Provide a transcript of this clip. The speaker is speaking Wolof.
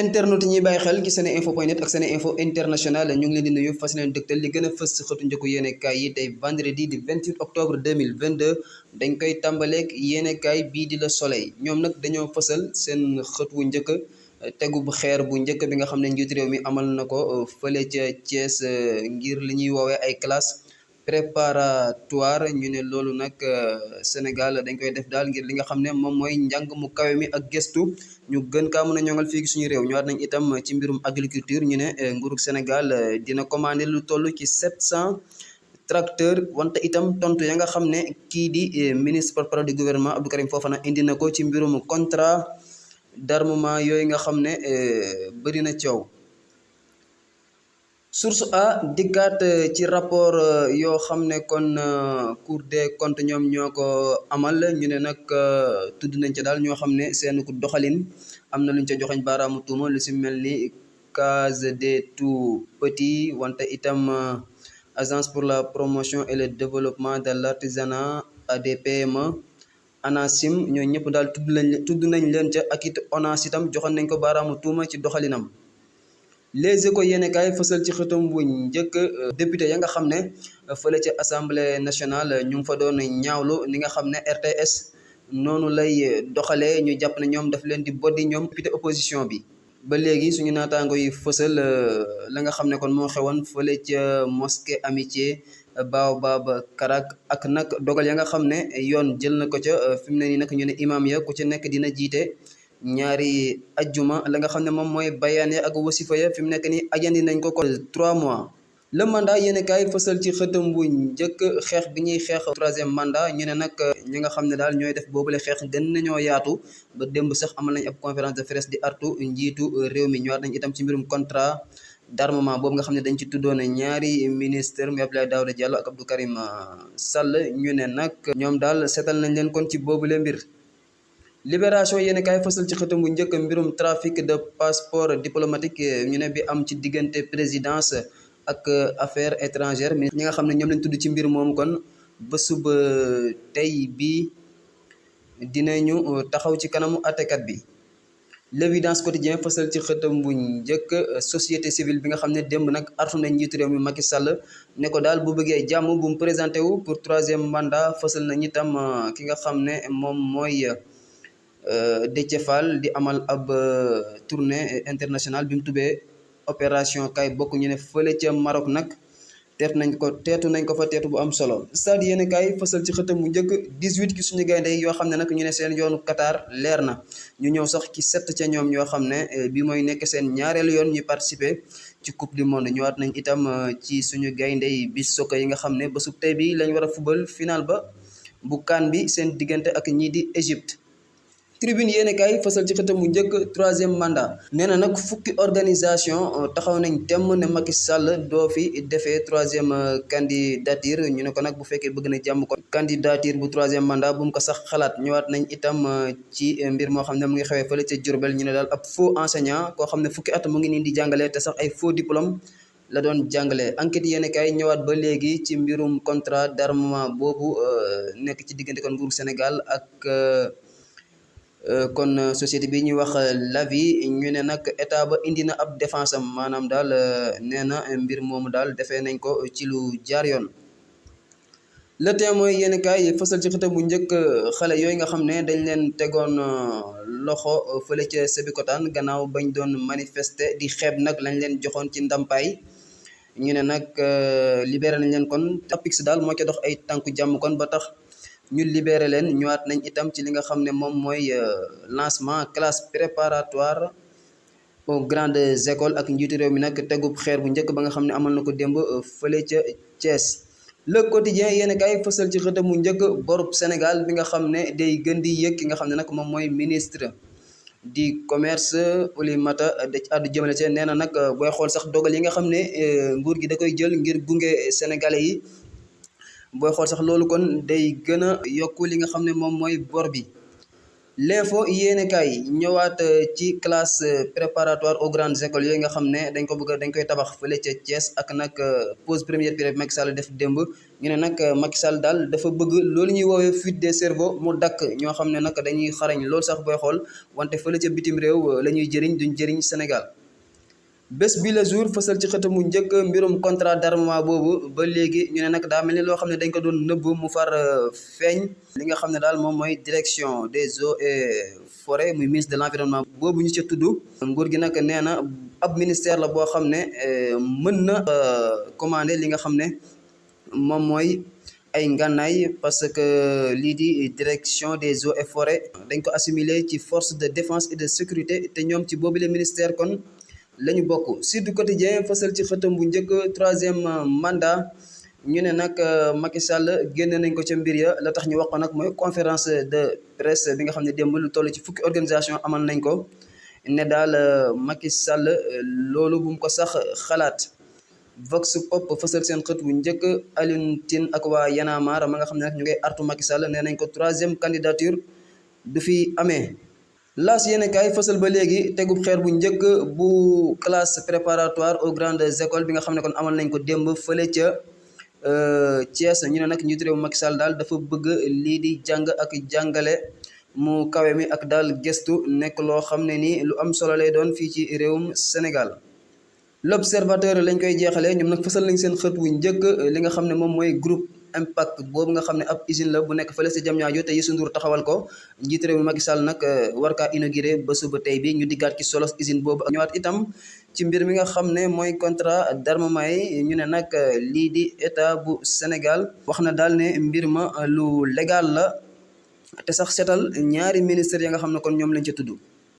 internet yi ñuy bàyyi xel ci seneinfo.net ak seneinfo international ñu ngi leen di nuyu fas leen dëgtal li gën a fës ci xëtu njëkku yéenekaay yi tey vendredi di 28 octobre 2022 dañ koy tàmbaleeg yéenekaay bii di la Soleil ñoom nag dañoo fësal seen xët wu njëkk tegu bu xeer bu njëkk bi nga xam ne njiitu réew mi amal na ko fële ca Thiès ngir li ñuy woowee ay classe préparatoire ñu ne loolu nag Sénégal dañ koy def daal ngir li nga xam ne moom mooy njàng mu kawe mi ak gëstu ñu gën kaa mën a ñoŋal fii suñu réew ñëwaat nañ itam ci mbirum agriculture ñu ne nguurug Sénégal dina commandé lu toll ci 700 tracteur wante itam tontu ya nga xam ne kii di ministre porte-parole du gouvernement Abdou Karim Fofana indi na ko ci mbirum contrat d'armement yooyu nga xam ne bëri na coow. Source A dikkaat ci rapport yoo xam ne kon Cour des comptes ñoom ñoo ko amal ñu ne nag tudd nañ ca daal ñoo xam ne seen doxalin am na luñ ca joxeñ baaraamu tuuma lu si mel ni case des tout-petits wante itam agence pour la promotion et le développement de l'artisanat ADPME ANACIM ñoo ñëpp daal tudd nañ leen ca ak it ONAS itam joxoon nañ ko baaraamu tuuma ci doxalinam. Les Échos yéenekaay fësal ci xëtam bu njëkk député ya nga xam ne fële ca assemblée nationale ñu ngi fa doon ñaawlu ni nga xam ne RTS noonu lay doxalee ñu jàpp ne ñoom daf leen di boddi ñoom député opposition bi. ba léegi suñu naataango yi fësal la nga xam ne kon moo xewoon fële ca mosquée amitié Baobab Karak ak nag dogal ya nga xam ne yoon jël na ko ca fi mu ne nii nag ñu ne imam ya ku ci nekk dina jiite ñaari ajjuma la nga xam ne moom mooy bayaan ya ak wasifa ya fi mu nekk nii ajandi nañ ko 3 mois. Le mandat yéenekaay fësal ci xëtam bu njëkk xeex bi ñuy xeex troisième mandat ñu ne nag ñi nga xam ne daal ñooy def boobule xeex gën nañoo yaatu ba démb sax amal nañ ab conférence de presse di artu njiitu réew mi ñëwaat nañ itam ci mbirum contrat d'armement boobu nga xam ne dañ ci tuddoon ñaari ministre mu Abdoulaye Daouda Diallo ak Abdou Karim Sall ñu ne nag ñoom daal seetal nañ leen kon ci boobule mbir. Libération yéenekaay fësal ci xëtam bu njëkk mbirum trafic de passeport diplomatique ñu ne bi am ci diggante présidence ak affaires étrangères ñi nga xam ne ñoom lañ tudd ci mbir moomu kon ba suba tey bii dinañu taxaw ci kanamu àttekat bi. L'évidence quotidien fësal ci xëtam bu njëkk société civile bi nga xam ne démb nag artu nañ njiitu réew mi Macky Sall ne ko daal bu bëggee jàmm bu mu présenté wu pour troisième mandat fësal nañ itam ki nga xam ne moom mooy Déthié Fall di amal ab tournée internationale bi mu tubbee opération kay bokk ñu ne fële ca Maroc nag teetu nañ ko fa teetu bu am solo. Stade yéenekaay fësal ci xëtam bu njëkk 18 ki suñu gaynde yoo xam ne nag ñu ne seen yoonu Qatar leer na ñu ñëw sax ci 7 ca ñoom ñoo xam ne bi mooy nekk seen ñaareelu yoon ñuy participer ci coupe du monde ñëwaat nañ itam ci suñu gaynde yi bis sokka yi nga xam ne ba sub tey bi lañ war a fubal final ba bu CAN bi seen diggante ak ñii di Égypte. Tribune yéenekaay fësal ci xëtam bu njëkk troisième mandat nee na nag fukki organisation taxaw nañ temm ne Macky Sall doo fi defee troisième candidature ñu ne ko nag bu fekkee bëgg na jàmm ko candidature bu troisième mandat bu mu ko sax xalaat ñëwaat nañ itam ci mbir moo xam ne mu ngi xewee fële ca Diourbel ñu ne daal ab faux enseignant koo xam ne fukki at mu ngi nii di jàngale te sax ay faux diplôme la doon jàngale. Enquête yéenekaay ñëwaat ba léegi ci mbirum contrat d'armement boobu nekk ci diggante kon nguuru Sénégal ak kon société bi ñuy wax Lavi ñu ne nag état ba indi na ab défense am maanaam daal nee na mbir moomu daal defee nañ ko ci lu jaar yoon. Le Témoin yéenekaay fësal ci xëtam bu njëkk xale yooyu nga xam ne dañ leen tegoon loxo fële ca Sébikotane gannaaw bañ doon manifester di xeeb nag lañ leen joxoon ci ndampaay ñu ne nag libéré nañ leen kon APIX daal moo ca dox ay tànku jàmm kon ba tax ñu libéré leen ñëwaat nañ itam ci li nga xam ne moom mooy lancement classe préparatoire aux grandes écoles ak njiitu réew mi nag tegub xeer bu njëkk ba nga xam ne amal na ko démb fële ca Thiès. Le Quotidien yéenekaay fësal ci xëtam mu njëkk borub Sénégal bi nga xam ne day gën di yëg ki nga xam ne nag moom mooy ministre du commerce Oulimata addu jëmale ci nee na nag booy xool sax dogal yi nga xam ne nguur gi da koy jël ngir gunge sénégalais yi booy xool sax loolu kon day gën a yokku li nga xam ne moom mooy bor bi. L'info yéenekaay ñëwaat ci classe préparatoire aux grandes écoles yooyu nga xam ne dañ koy tabax fële ca Thiès ak nag pose première pierre Macky Sall def démb ñu ne nag Macky Sall daal dafa bëgg loolu ñuy woowee fuite des cerveaux mu dakk ñoo xam ne nag dañuy xarañ loolu sax booy xool wante fële ca bitim réew la ñuy jëriñ duñ jëriñ Sénégal. bés bi la jour fësal ci xëtamu njëkk mbirum contrat d'armement boobu ba léegi ñu ne nag daa mel ni loo xam ne dañ ko doon nëbb mu far feeñ li nga xam ne daal moom mooy direction des eaux et forêts muy ministre de l'environnement boobu ñu ca tudd nguur gi nag nee na ab ministère la boo xam ne mën na commander li nga xam ne moom mooy ay ngànnaay parce que lii di direction des eaux et forêts dañ ko assimiler ci force de défense et de sécurité te ñoom ci boobu le ministère kon lañu bokk. Sud Quotidien fësal ci xëtam bu njëkk troisième mandat ñu ne nag Macky Sall génne nañ ko ca mbir ya la tax ñu wax ko nag mooy conférence de presse bi nga xam ne démb lu toll ci fukki organisation amal nañ ko ne daal Macky Sall loolu bu mu ko sax xalaat. Vox Pop fësal seen xët bu njëkk Alioune Tine ak waa Y'en a marre ma nga xam ne nag ñu ngay artu Macky Sall nee nañ ko troisième candidature du fi amee. Laas yéenekaay fësal ba léegi tegub xeer bu njëkk bu classe préparatoire aux grandes écoles bi nga xam ne kon amal nañ ko démb fële ca Thiès ñu ne nag njiitu réew Macky Sall daal dafa bëgg lii di jàng ak jàngale mu kawe mi ak daal gëstu nekk loo xam ne ni lu am solo lay doon fii ci réewum Sénégal. L'Observateur lañ koy jeexalee ñoom nag fësal nañ seen xët wu njëkk li nga xam ne moom mooy groupe impact boobu nga xam ne ab usine la bu nekk fële si Diamniadio te Youssou Ndour taxawal ko njiitu réew mi Macky Sall nag war kaa inauguré ba suba tey bi ñu diggaat ci solos usine boobu ak ñëwaat itam ci mbir mi nga xam ne mooy contrat d'armement yi ñu ne nag lii di état bu Sénégal wax na daal ne mbir ma lu légal la te sax seetal ñaari ministères ya nga xam ne kon ñoom lañ ca tudd